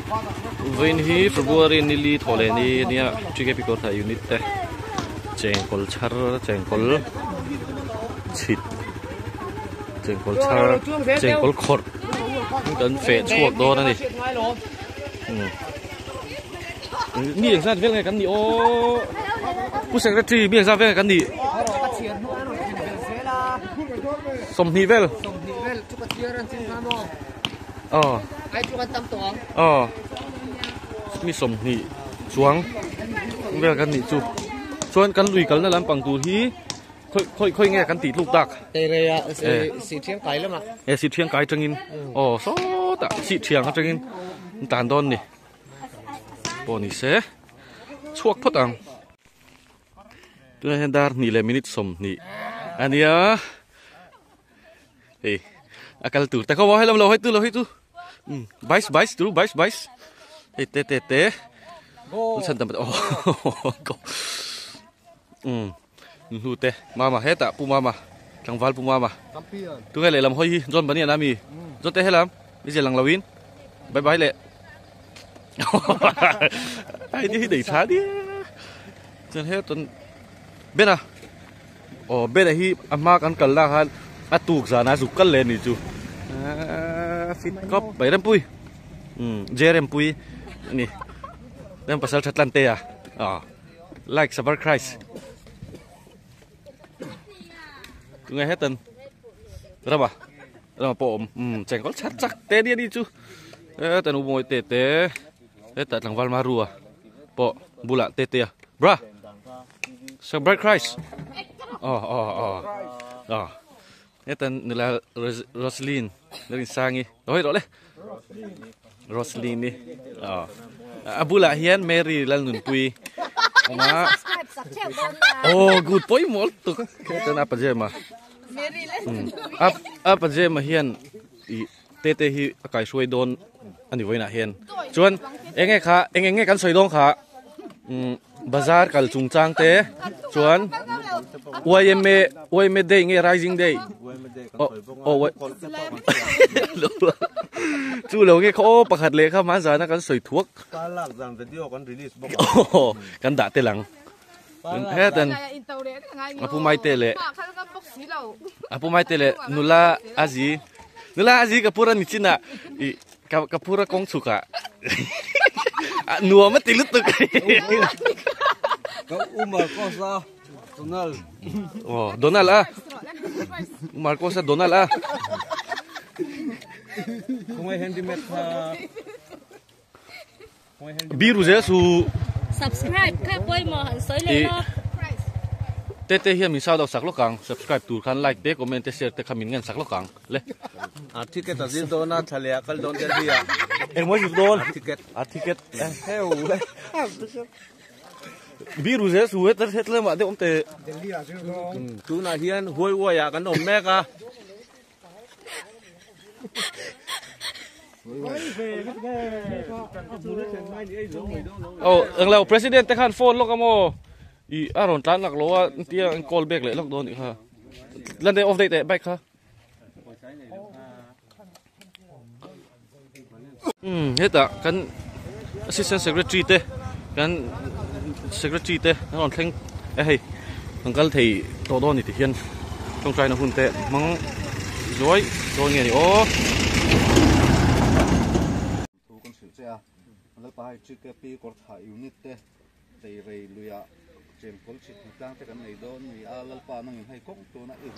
Vawiin hi February ni li thawh leh ni ania TKP Kawrthah unit te chengkawl chhar chengkawl chhit chengkawl chhar chengkawl khawrh kan feh chhuak dawn a ni mi eng zat vel nge kan nih aw pu secretary mi eng zat vel nge kan nih sawmhnih vel aw aw mi sawmhnih chuang vel kan nih chu chuan kan lui kalna lampang tur hi khawi khawi khawi nge kan tih tluk tak Tereia si thiang kai lama e si thiang kai tangin aw sawtah si thiang atangin tan dawn ni pawh ni se chhuak phawt ang tunah hian dar hnih leh minute sawmhnih ania hei a kal tur te khaw maw helam lo hawi tu lo hawi tu bais bais tu bais bais hei te te te chhan tam oh go hnu te mama hetah pu mama tlangval pu mama tunge lehlam hawi hi John Banian a mi John te helam i zial ang lo in bye bye le ai ni hi nei tha nia chuan hetan Ben a aw Ben a hi a hma kan kal lah khan a tuk zan a zuk kal leh a ni chu fit khawp mai Rempui Jerempui a ni Rem pasal tha tlan te a aw. Like sabar Christ. Tunge hetan. Rama. Rama pawh awm. Um chengkawl chak chak te nia ni chu. E tan u mawi te te. Heta tlangval ma rua. Pawh bulah te te a. Bra. Sabar Christ. Oh oh oh. Oh. Hetan nula Roslyn Rin Sangi. Oi rawh le. Roslyn ni. Oh. A bulah hian Mary Lalnunpui. Awma. Oh, good pawimawh lutuk. Hetan a pajama. A a pajama hian i tete hi a kai hruai dawn ani vawiinah hian. Chuan enge kha eng eng nge kan sawi dawn kha bazar kal chungchang te chuan YMA YMA day nge rising day oh oh chu lo nge kha aw pakhat leh kha hman zana kan sawi thuak kan dah tel ang hetan a pu mai te leh a pu mai te leh nula a zi nula a zi ka pura ni chin ah i Ka ka phur a kawng chhuk ah nuam a ti lutuk. Ka u Marcos a Donald. Oh Donald a. U Marcos a Donald a. Khawngei handyman kha. Biru zel su. Subscribe kha pawimawh han sawi leh lawk. Te te hian min shout out sak lawk ang subscribe tur khan like te comment te share te kha min ngen sak lawk ang le. A ticket a zir dawn a thla leh ah kal dawn Delhi ah. Engmaw zir dawn? A ticket. A ticket. Heu le. Biru zel su het het lamah deuh awm teh. Delhi ah zir dawn. Tunah hian huai huai ah kan awm mek a. Oh, ang lo president te khan phone lawk a maw? I a rawn tlan lak lo a tia an call back leh lawk dawn nih kha. Lan te off daih teh bike kha. Um hetah kan assistant secretary te kan secretary te an rawn thleng e hei an kal thei tawh dawn a ni ti hian tawngtaina hun te hmang zuai dawn nge ni aw. Thu kan hrilh che a, Lalpa hei TKP kawrthah unit te Teirei luiah Chengkawl chhit hnatlang te kan nei dawn ni a, Lalpa nangin hei kawng tuna i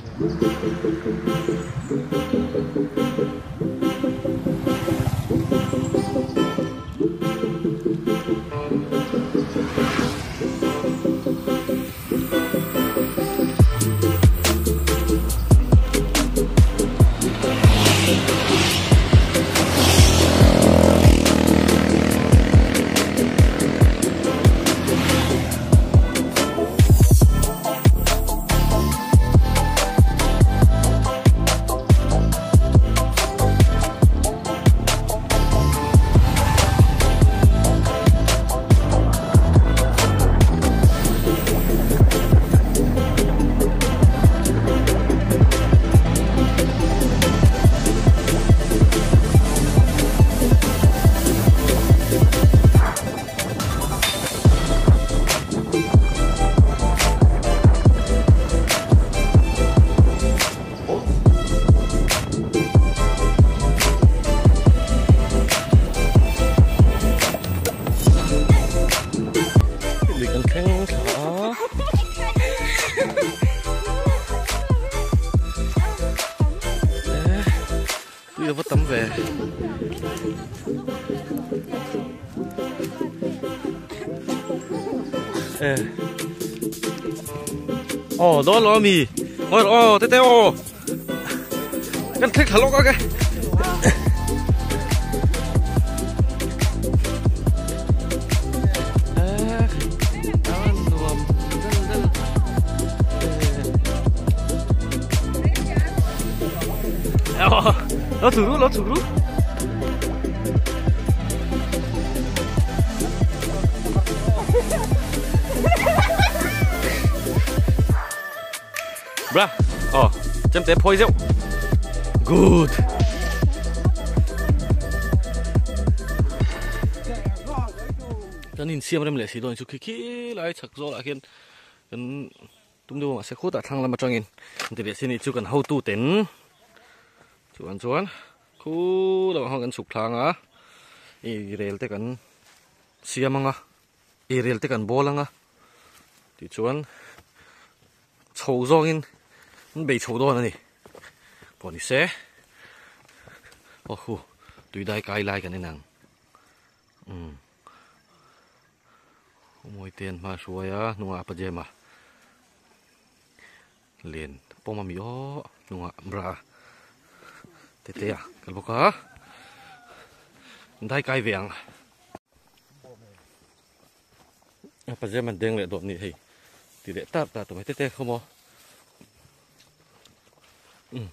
Eh. Oh, đó lo mi. Ôi oh, tê tê oh. Kan thlik thla lawk a ke. Lo chhuk ru, lo chhuk ru. Bra, oh, chém té phôi rượu. Good. Kan in siam rem leh si dawn chu khi khi lai chhak zawlah khian kan tum deuh a mahse khutah thlang lam atangin an ti leh si anih chu kan hotu ten chuan chuan khu lamah khan kan chhuk thlang a ih rel te kan siam ang a ih rel te kan bawl ang a tichuan chho zawngin an bei chho dawn a ni pawh ni se aw hu tui dai kai lai kan en ang umm mawi te an hma hruai a hnungah a pajama len pawm a mi aw hnungah bra te te a kal bawk a dai kai ve ang a pajama deng leh dawt ni hei ti leh tar tar tawh mai te te khaw maw umm.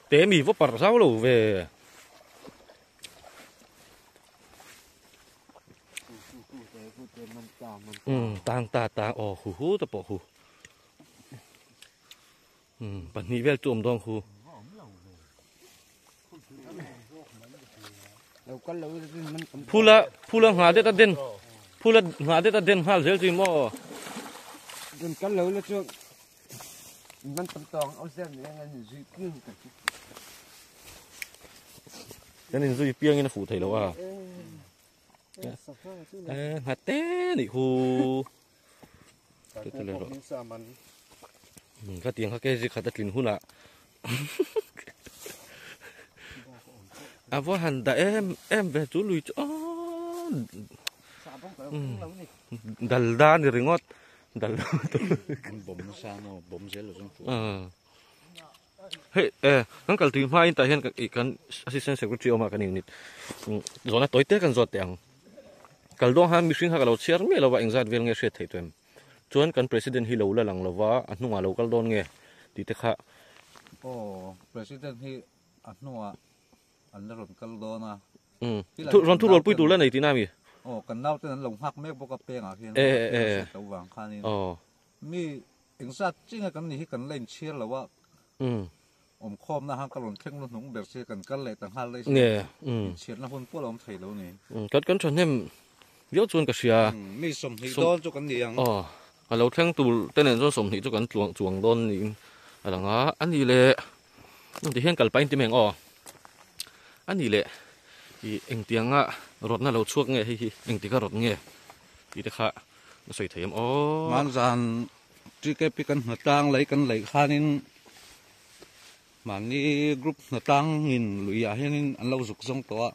Té mi va parh zau lo ve. Um tang ta tang aw hu hu te pawh hu. Um pahnih vel chu awm dawn khu. Phula phula nghah det a den phula nghah det a den nghal zel chu maw. Den kal lo la chu man tam tawng au zel ni ang an zui piang ka chu. Kan in zui piang in a fuh thei lo a. Eh nghat te ni khu. Te te le rawh. Ka tiang kha kg khat a tlin hunah a va han dah em em ve chu lui chu aw dal da ni ringawt dal bawm nasa maw bawm zel lo chuan hei eh kan kal tui hma in tah hian kan assistant secretary awm a kan unit zawhna tawi te kan zawt teh ang kal dawn khan mihring kha ka lo chhiar miah lo va engzat vel nge hriat theih tawh em. Chuan kan President hi lo la lang lova a hnungah lo kal dawn nge tih te kha. Aw, President hi a hnungah an la rawn kal dawn a. Umm, rawn thu rualpui tur la nei tihna ami? Aw, kan nauten an lo nghak mek bawk a pengah hian hriat loh vang khanin mi engzat chinga kan ni hi kan la inchhir lo a, awmkhawmna khan ka rawn thleng lu hnung ber si kan kal leh ta nghal daih si inchhirna hun pawh a awm thei lo ni. Kan kan thahnem viau chuan ka hria. Mi 20 dawn chu kan ni ang. Aw, a lo thleng tur te nen chuan 20 chu kan tluang chuang dawn niin a lang a, a ni leh ti hian kal pahin ti mai ang aw. A ni leh ih engtianga rawtna lo chhuak nge hei hi engtika rawt nge tih te kha a sawi thei em aw. Hmanzan TKP kan hnatlang lei kan leih khanin Mahni group hnatlangin luiah hianin an lo zuk zawng tawh a,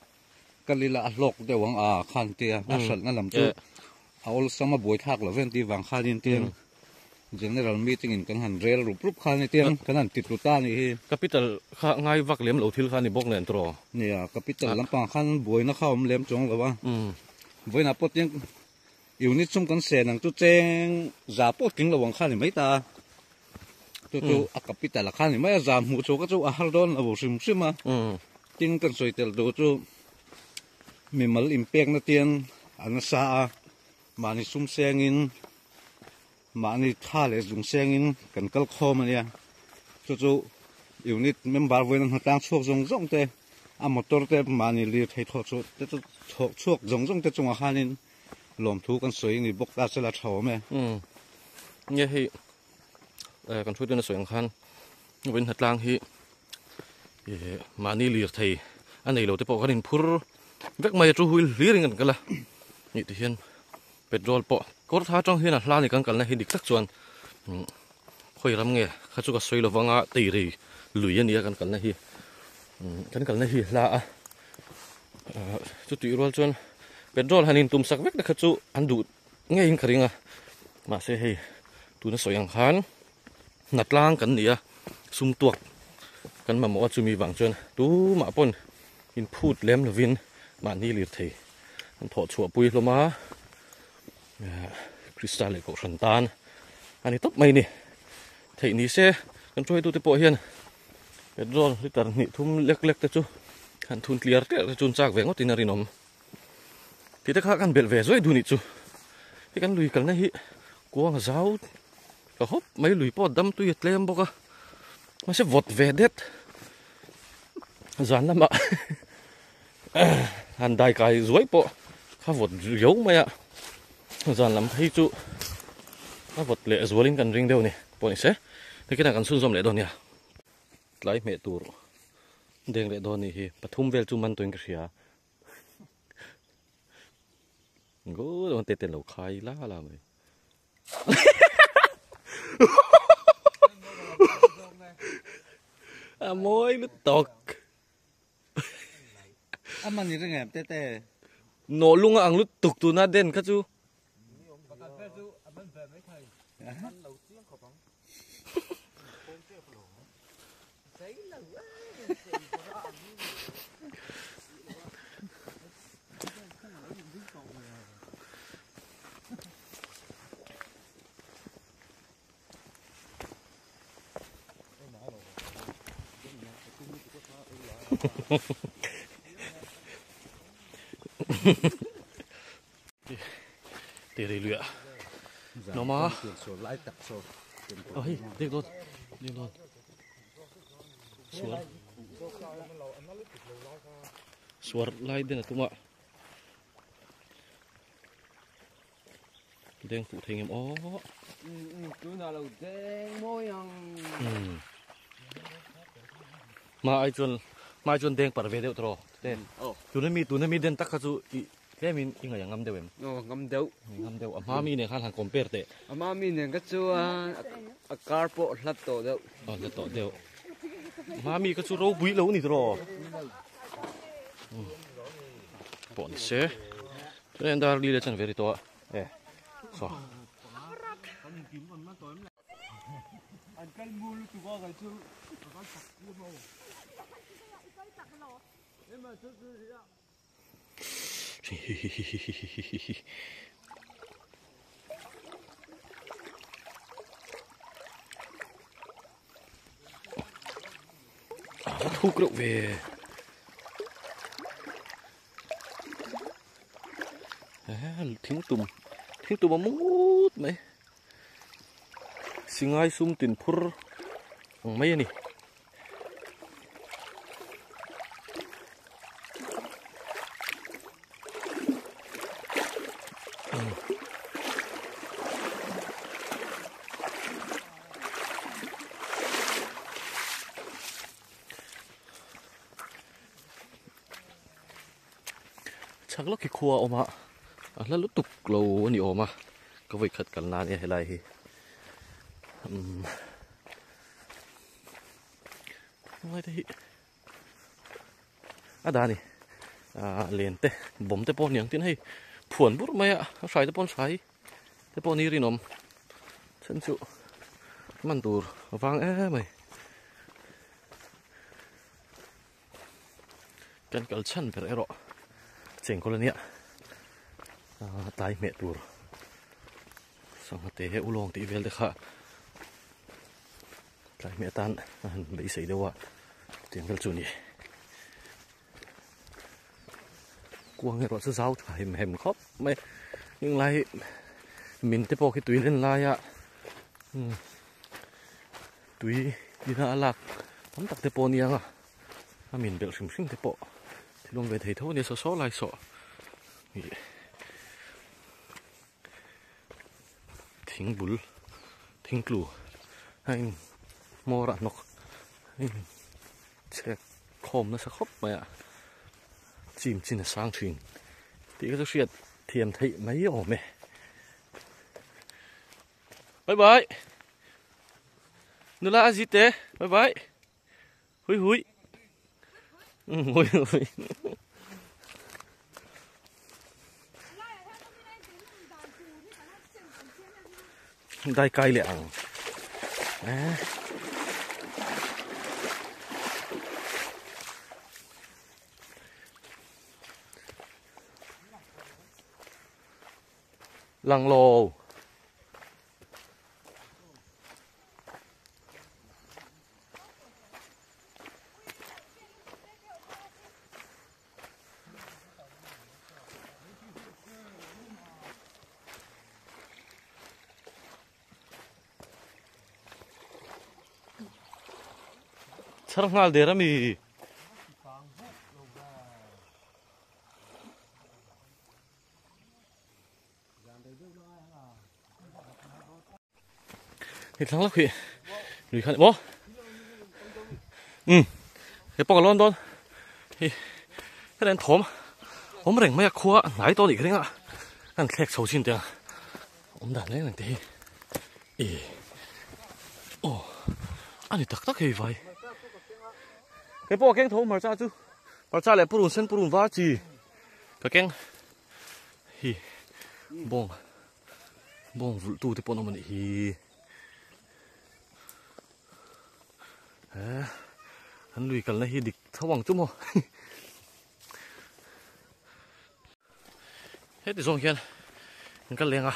kal ila a hlawk deuh ang a khan tia a hralhna lam chu a awlsam a buaithlak lo ven tih vang khanin tiang general meeting in kan han rel rup rup khan tiang kan han ti tlu ta a nih hi. Capital kha ngai vak lem lo thil kha a ni bawk nen tawh. Nia, capital lampang khan buaina kha a awm lem chuang lo a, vawiinah pawh tiang unit chung kan sen ang chu cheng za pawh tling lo ang kha a ni mai ta a. Chu chu a capital a kha ni mai a zam hmuh chu ka chu a har dawn lo hrim hrim a tin kan sawi tel duh chu mimal inpekna tian a nasa a mahni sum sengin mahni tha leh zung sengin kan kal khawm a nia chu chu unit member vawiin a hnatlang chhuak zawng zawng te a motor te mahni lirthei thawh chhuah te chu thawh chhuak zawng zawng te chungah khanin lawmthu kan sawi ni bawk ta sela tha awm e. Nge hei kan hruaituna sawi ang khan vawiin hnatlang hi Ih mahni lir thei a nei lo te pawh kan inphur vek mai a two wheel hlir in kan kal a nih ti hian petrol pawh kawr tha atang hian a hla ni kan kalna hi dik tak chuan khawi ram nge kha chu ka sawi lo vang a teirei lui a nia kan kalna hi kan kalna hi hla a chutih rual chuan petrol han intum sak vek te kha chu an duh ngeiin ka ring a mahse hei tuna sawi ang khan hnatlang kan ni a sum tuak kan mamawh a chumi vang chuan tumah pawn inphut lem lovin mahni lirthei an thawh chhuah pui hlawm a Krista leh Kohhran tan a ni tawp mai ni theih ni se kan hruaitute pawh hian petrol liter hnih thum lek lek te chu han thun tliar tliar te chu an chak ve ngawtin a rinawm. Tih te kha kan belh ve zuai duh nih chu. Hei kan lui kalna hi kuang a zau ta hawp mai lui pawh a dam tui a tlem bawk a mahse vawt ve det zan lamah han dai kai zuai pawh kha vawt riau mai a zan lam phei chu a vawt leh zualin kan ring deuh a ni pawh ni se nakinah kan chhunzawm leh dawn nia. Tlai hmeh tur deng leh dawn nih hi pathum vel chu man tuin ka hria Go dawn te te lo khai la la mai. A mawi lutuk. A man i ring em te te. Nawh lung a ang lutuk tuna den kha chu. Tê rei luia nó mà ờ hi đi luôn đi luôn suar suar lai den a tum a deng fuh thei ngem aw ma ai chuan ma ai chuan deng par ve deuh tawh te tuna mi tuna mi den tak kha chu i tlemin i ngaih a ngam deuh em aw ngam deuh ngam deuh a hma mi nen khan han compare teh a hma mi nen kha chuan a kar pawh hlat tawh deuh aw hlat tawh deuh a hma mi kha chu ropui lo ni tawh pawh ni se chuan dar li leh chuan ve ri tawh a e saw A thuk reuh ve. Thing tum thing tum a mut mai singai sum tin phur ang mai a ni. Chhak lawk hi khua a awm a a hla lutuk lo a ni awm a ka vawikhat kalna ania helai hi umm. Ngai te hi a dah a ni ah len te bawm te pawh aniang tin hei phuan bur mai a a hrai te pawh an hrai te pawh ni rinawm then chu man tur a vang em mai kan kal chhan ber erawh chengkawl ania ah tlai hmeh tur sangha te ulawng tih vel te kha. Tlai hmeh atan a han beisei deuh a tiang vel chu a ni. Kuang erawh chu zau tha hem hem khawp mai heng lai hi min te pawh khi tui len laia tui ina a lak tam tak te pawh a ni ang a a min belh hrim hrim te pawh thil awm ve thei tho a nia saw saw lai saw ih Thing bul thing tlu a in hmawr ah hnawk a in chhek. khawm nasa khawp mai a chim chin a sang thin tih kha chu hriat thiam theih mai awm e bye bye nula a zite bye bye hui hui hui hui dai kai leh ang eh lang lo Chhar nghal der ami. Hei thlang lak hi lui khan maw um he pawh ka lawn dawn hi heta hian thawm awm reng mai a khua a hnai tawh a nih ka ring a kan thlek chho chin teh ang awm dan reng reng te hi e aw a ni tak tak hei vai he pawh a keng tho hmarcha chu hmarcha leh purun sen purun var chi ka keng hi bawng bawng vulh tu te pawh an awm a nih hi he an lui kalna hi dik tho ang chu maw heti zawng hian an kal leng a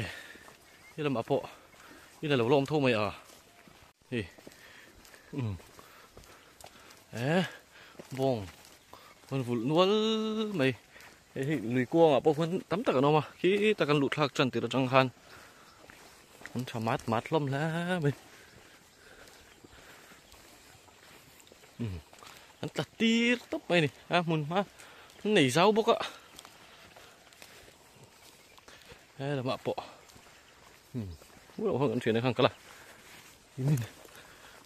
e he lamah pawh in a lo la awm tho mai a Hei umm eh bawng an vulh nual mai hei hi lui kuangah pawh khuan tam tak an awm a khi tak an luh thlak tan tir atang khan an tha mat mat hlawm hle mai umm an tla tir tawp mai a ni a hmun hma an nei zau bawk a he lamah pawh. Umm kan thian khan kal a in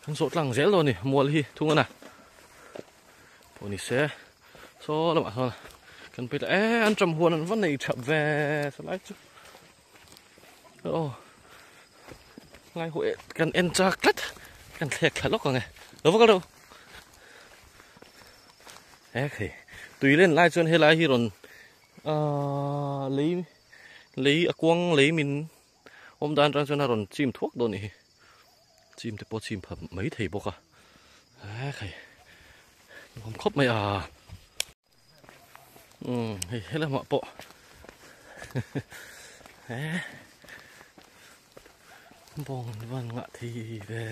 kan zawh tlang zel dawn a ni mual hi thung a na pawh ni se saw lamah sawn kan phei ta e an ṭam huan an va nei ṭhap ve chulai chu aw ngai huai kan en chak tlat kan thlek thla lawk ang e lo va kal rawh e hei tui len lai chuan helai hi rawn ahh lei Lei a kuang lei min awm dan atang chuan a rawn chim thuak dawn a nih hi. Chim te pawh chim pha mai thei bawk a. He khai nuam khawp mai a. Umm hei helamah pawh he bawng van ngah thei ve.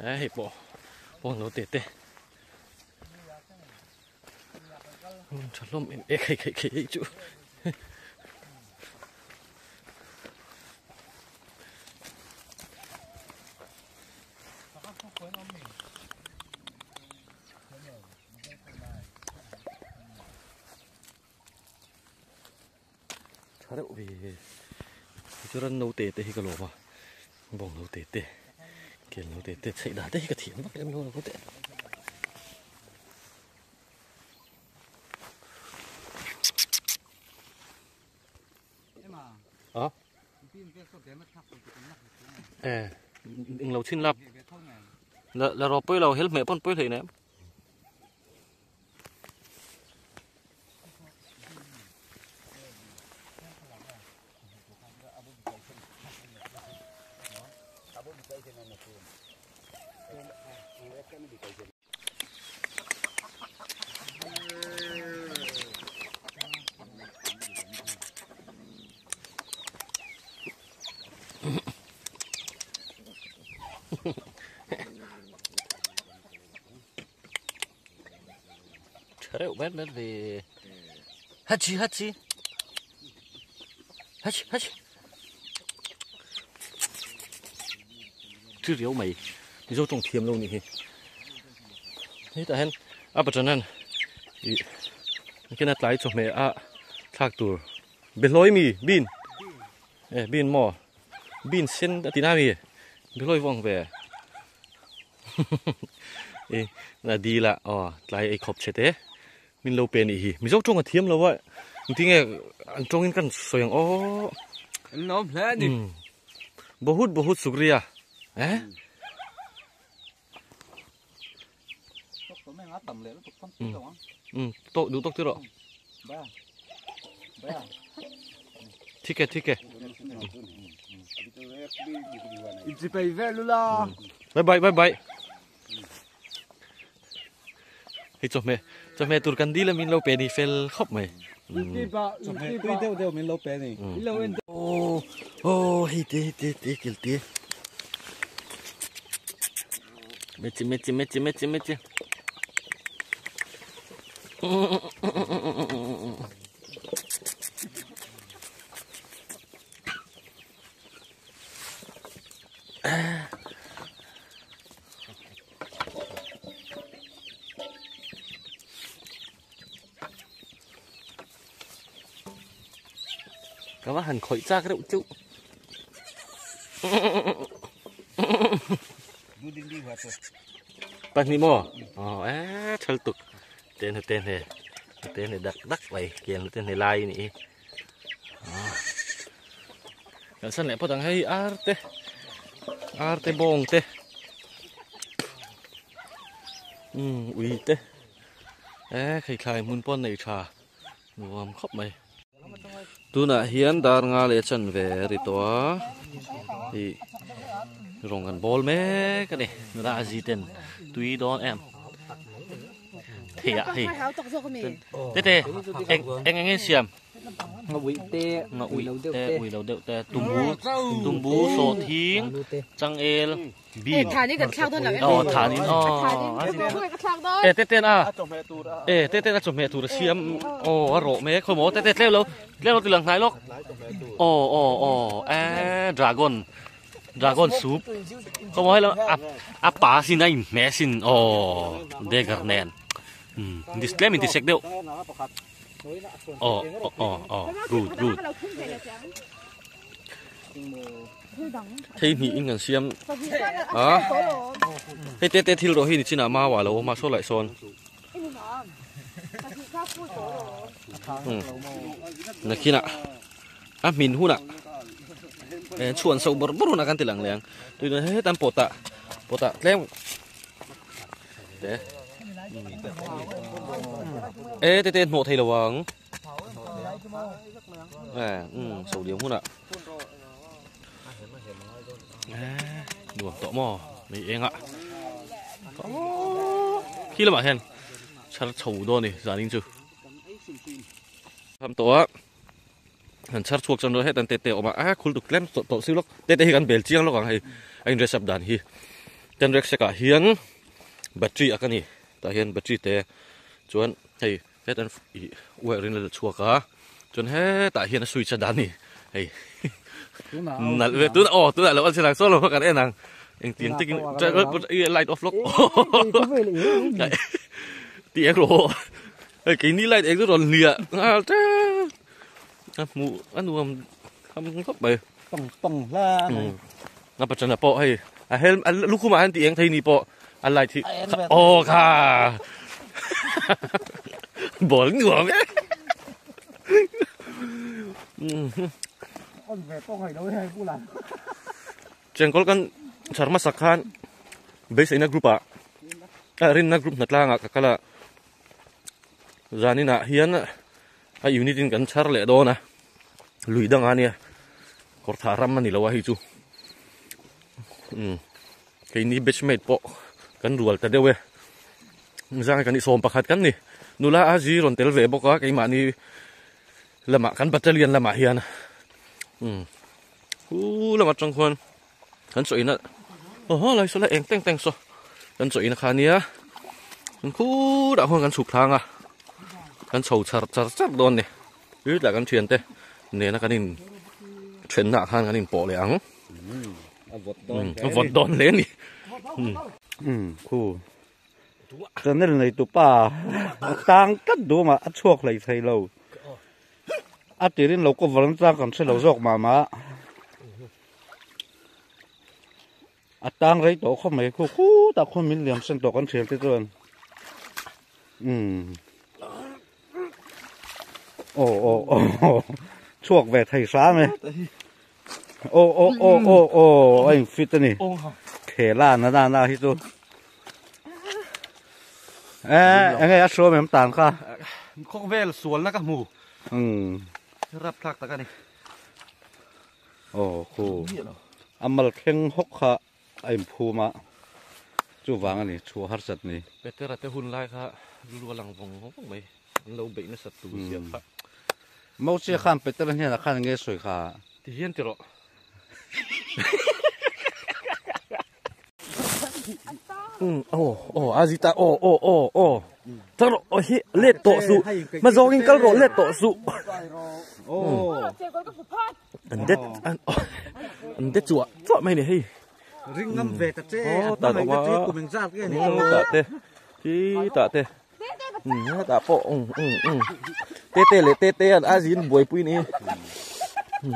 Đấy, hei pawh pawh lo te te tha hlawm em e khei khei khei chu Tha reuh ve tichuan naute te hi ka lawm a bawng naute te kel naute te chheih dan te hi ka thiam vak lem lo a te a e englo chhin lap la la rawh pawilo hel hmeh pawn pawi hleinem. Tha reuh ber ber ve hachi hachi hachi hachi thi riau mai mizo tawng thiam lo nih hi hetah hian a pachhan hian ih. Kena tlai chawhmeh a thlak tur behlawi mi bean e bean maw bean sen a ti na mi behlawi vawng ve e na dil a aw tlai ei khawp chhe te min lo pe nih hi mizo tawng a thiam lo a engtinge an tawngin kan sawi ang aw an lawm hle a ni bahut bahut sukriya eh to du tok tiro thik e thik e bye bye bye bye hei chawhmeh chawhmeh tur kan dil a min lo pe ni fel khawp mai chawhmeh tui deuh deuh min lo pe ni oh oh hei te hei te te kel te mechi mechi mechi mechi mechi Ka va han khawih chak reuh chu. Pahnih maw? Aw e thal tuk. Ten he ten he. Ten he dak dak mai ken ten he lai ni. Kan san leh phawt ang hei ar te ar te bawng te um ui te e kheithlai hmun pawh nei tha nuam khawp mai tunah hian dar nga leh chan ve ri tawh a ih rawng kan bawl mek a ni nula a zi ten tui dawn em thei ah hei tete eng eng enge siam Nga ui te, nga ui te, ui lo deuh te, tumbu, tumbu, sawhthing, changel, bean. Thani kan thlak dawn lo em? Oh, thanin, oh. E te ten a. E te ten a chawhmeh tur a siam. Oh, a rawh mek khawi maw te te tlem lo, tlem lo ti lang hnai lawk. Oh, oh, oh, e dragon. Dragon soup. Khawi maw hello a a pa sin a inhmeh sin. Oh, dagger nen. Um, tlem in ti sek deuh. Oh, oh, oh, oh, good, good. Thei hnih in kan siam a hei te te thil rawh hi ni chinah mau ah lo awm a saw laih sawn nakinah a hmin hunah chhuan so bawrh bawrh hunah kan ti lang leh ang tuiah hetan pawtah pawtah tlem te e te te hnawh thei lo ang e um so liam hunah e nuam tawh maw mei eng ah khi lamah hian chhar chho dawn a ni zanin chu tham tawh a. Han chhar chhuak chuan hetan te te a awm a a khul tuk tlem tawh tawh si lawk te te hi kan bel chiang lawk ang hei a in dress up dan hi ten rucksack ah hian battery a ka ni tah hian battery te chuan hei hetan ih wire in a la chhuak a chuan hetah hian a switch a dan a ni hei nalh ve tunah aw tunah lo a che lang saw lo kan en ang engtiang takin light off lawk tih eng rawh. Hei keini light eng chu rawn hliah nghal tep a hmuh a nuam tham khawp mai pang pang hla mai a pachana pawh hei a hel a lukhumah hian tih eng thei ni pawh a light hi aw kha ball nuam e on ve pawh ngai lo hei bulah chengkawl kan chhar hmasak khan beiseina group ah a rinna group hnatlangah ka kal a Zaninah hian a unit in kan chhar leh dawn a lui dang a nia kawr thah ram a ni lo a hei chu umm keini batch mate pawh kan rual ta deuh e zang kan sawm pakhat kan ni nula a zi rawn tel ve bawk a keimahni lamah kan battalion lamah hian umm hu lam atang khuan kan chaw ina aw lai saw lai eng teng teng saw kan chaw ina kha nia kan khurah khuan kan chhuk thlang a kan chho char char char dawn ni tlai kan thian te nena kan in then nah khan kan in pawh leh ang a vawt dawn hle a ni khu. Channel nei tu pa a tang tlat duh mah a chhuak hlei thei lo. A tirin lo cover na chang kan hre lo zawk mah mah. A tang rei tawh khawp mai khu khutah khuan min liam sen tawh kan thian te chuan. Umm. Aw aw aw chhuak ve thei hram e. Aw aw aw aw aw a in fit a ni. Khela na na na hi chu. Eh enge a hruam em tan kha. Khawk vel sual na ka hmu. Umm. Rap thlak tak a ni. Aw khu. A mal thleng hawk kha a in phum a. Chuvang a ni chhuah harsat ni. Petera te hun lai kha lulu a lang vawng vawng mai. An lo beih nasat tur zia kha. Mosia khan Petera hnenah khan nge sawi kha? Ti hian ti rawh. Um aw aw a zita aw aw aw aw tak rawh aw hi let tawh suh hma zawngin kal rawh let tawh suh an det an an det chuah chuah mai ni hei ring ngam ve ta che aw ta awm a ta te hi ta te hetah pawh um um um tete leh tete an a zin buaipui ni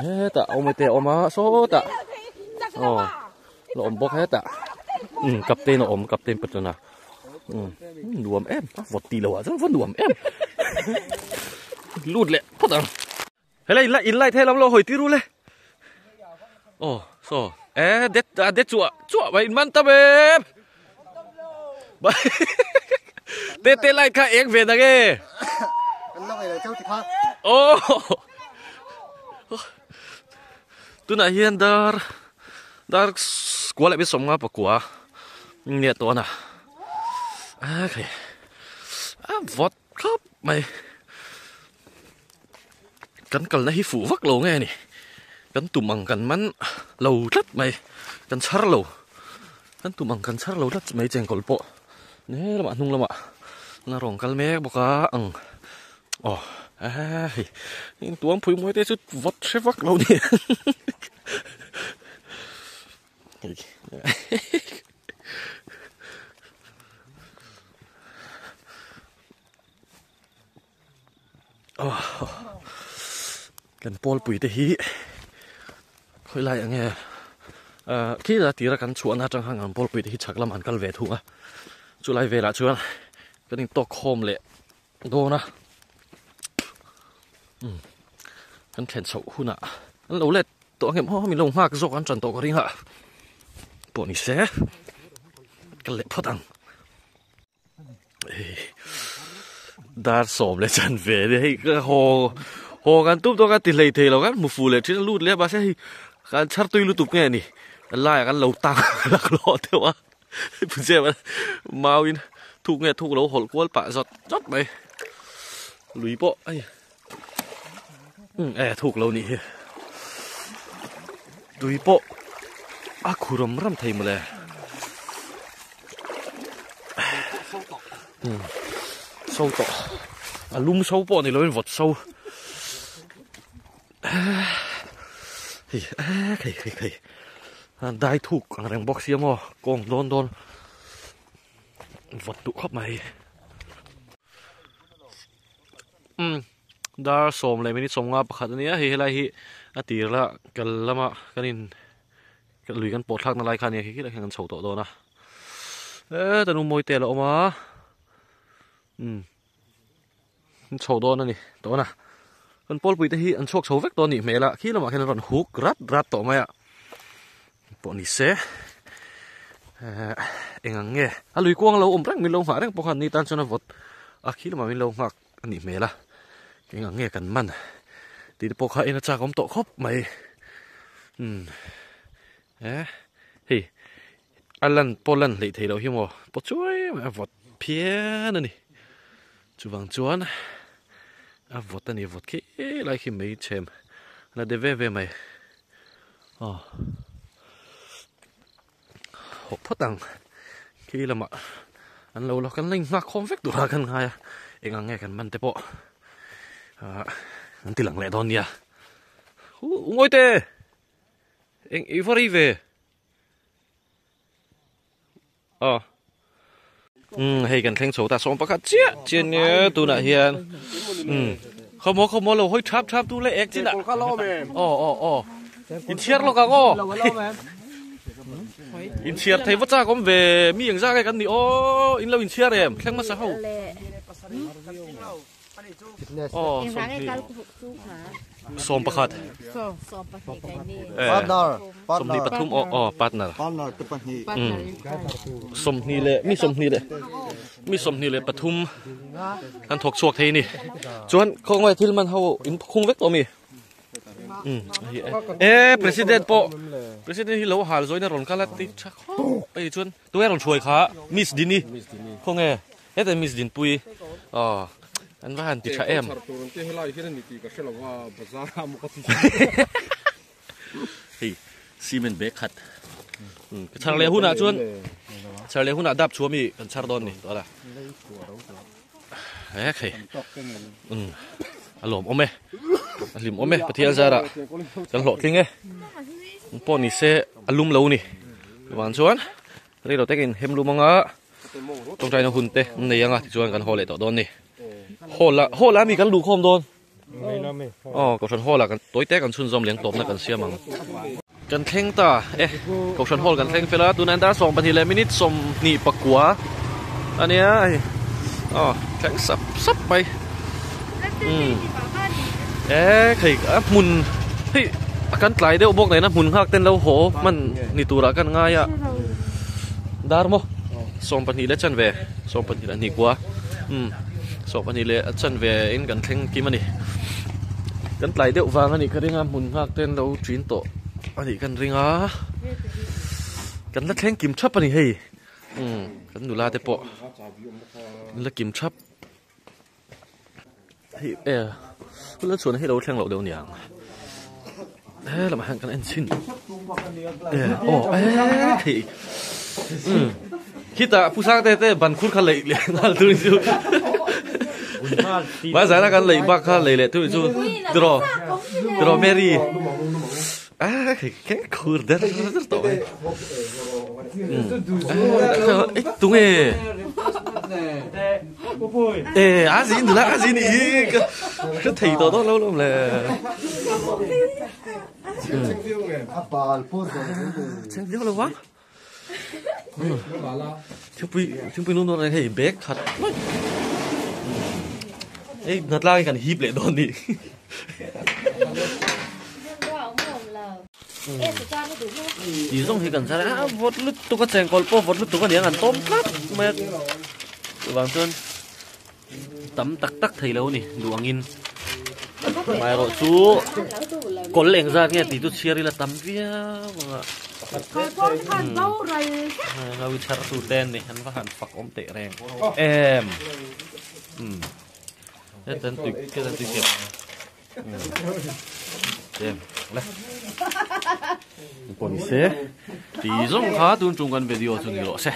hetah awm te awm a sawtah aw la awm bawk hetah um captain a awm captain patuna um nuam em a vawt tih loh ah chuan va nuam em lut leh phawt ang. Helai in in light helam lo hawi tir u le. Oh, so eh det a det chuah chuah mai in man tam em. Te te light kha eng ve nang e. Oh. Tunah hian dar dar kua leh sawmnga pakua nia tawh a. A khai. A vawt khawp mai. Kan kalna hi fuh vak lo nge ni kan tum ang kan man lo tlat mai kan chhar lo kan tum ang kan chhar lo tlat mai chengkawl pawh he lamah hnung lamah na rawn kal mek bawk a ang aw hei intuam phui mawi te chu vawt hre vak lo ni. Kan pawlpui te hi khawi lai ang nge khi la tira kan chhuahna atang khan kan pawlpui te hi chhak lamah an kal ve thung a chulai velah chuan kan intawk khawm leh dawn a kan thlen chhoh hunah an lo let tawh ang em aw min lo nghak zawk an tan tawh ka ring a pawh ni se kal leh phawt ang. Dar sawm leh chan ve nia hei ka haw haw kan tum tawh kan ti hlei thei lo kan hmu fuh leh thin a lut leh a mahse hei kan chhar tui lutuk nge ni laiah kan lo tang laklawh deuh a pu zep a mauin thuk nge thuk lo hawlh kual pah zawt zawt mai lui pawh hei e thuk lo nih hi tui pawh a khu ram ram thei mawle so tawh a lum so pawh ni loin vawt so hei hei hei hei dai thuk ang reng bawk sia maw kawng dawn dawn vawt duh khawp mai. Umm dar sawm leh minute sawmnga pakhat a nia hei helai hi a tir la kal lama kan in lui kan pawh thlakna lai kha a nia khi khilai khian kan chho tawh dawn a e tanu mawi te a la awm a umm an chho dawn a ni tawh a kan pawlpui te hi an chhuak chho vek tawh a nih hmel a khi lamah khian an rawn huk rat rat tawh mai a pawh ni se eh eng ang nge a lui kuang lo awm reng min lo nghah reng pawh khan ni tan chuan a vawt a khi lamah min lo nghak a nih hmel a eng ang nge kan man tih te pawh kha en a chak awm tawh khawp mai umm eh hei a lan pawh lan hleih theih loh hi maw paw chuai mai a vawt phian a ni chuvang chuan a vawt a ni vawt khi lai khi mai chhem la de ve ve mai. Aw haw phawt ang khi lamah an lo la kan la inghak khawm vek tur a kan ngai a eng ang nge kan man te pawh ah an ti lang leh dawn nia huh ngawi te eng i va rei ve aw. Umm hei kan thleng chho ta sawm pakhat chiah chian nge tunah hian umm khawmaw khawmaw lo hawi thap thap tu leh ek chin ah aw aw aw inchhiar lawk ang aw inchhiar thei va chak awm ve mi engzah nge kan nih aw in lo inchhiar em thleng hmasa ho aw sawmhnih sawm pakhat sawmhnih pathum aw aw partner sawmhnih leh mi sawmhnih leh mi sawmhnih leh pathum kan thawk chhuak thei a ni chuan khawngaih thil man ho in khung vek tawh a mi e president pawh president hi lo hal zawin a rawn kal a ti tha khawp a chuan tunge rawn hruai kha miss dini khawnge Heta Miss Dinpui aw an va han ti tha em. Hei cement bag khat ka chhar leh hunah chuan chhar leh hunah dap chhuah mi kan chhar dawn ni tawh la he khei a lawm awm e a hlim awm e Pathian zarah kan hlawhtling e pawh ni se a lum lo ni chuan chuan Rei lo takin hem lum anga tawngtaina hun te an nei anga tichuan kan haw leh tawh dawn ni. Hall ah hall ah mi kan luh khawm dawn. Aw kohhran hall ah kan tawi te kan chhunzawm leng tawpna kan siam ang. Kan thleng ta e kohhran hall kan thleng fel a tunah hian dar 12 leh minute 29 ania hei aw thleng sap sap mai. Umm e khei a hmun hei a kan tlai deuh bawk nena hmun nghak ten lo haw hman ni turah kan ngai a dar maw 12 leh chanve 12 leh hnih kua umm 12 leh a chanve in kan thleng kim a ni kan tlai deuh vang a nih ka ring a hmun nghak ten lo ṭin tawh a nih kan ring a kan la thleng kim ṭhap a ni hei umm kan nula te pawh an la kim ṭhap. Hei e hun la chhuahna hi lo thleng loh deuh aniang he lamah hian kan en chhin e aw e thei umm khitah pu Sangte te ban khur kha leih leh nghal tur chu hmai zana kan leih bak kha leih leh tur chu tiraw tiraw Mary a khei keng khur der der tawh mai umm e tunge. E a zin la a zin i ka ka thei tawh dawn lo lawm le. Cheng viau lo va. Thingpui thingpui nung dawn hei bag khat mai. Ei hnat lai kan hip leh dawn ni. Tih zawng hi kan chhar a vawt lutuk a chengkawl pawh vawt lutuk a niang an tawm tlat mai a chuvang chuan tam tak tak thei lo a ni duh angin amaherawh chu kawl eng zat nge tih chu chhiar ila tam viau ang a ngawi chhar tu te an ni an va han fak awm teh reng em heta an tui heta an tui kep. Pawh ni se ti zawng kha tun tum kan video chu ni rawh se.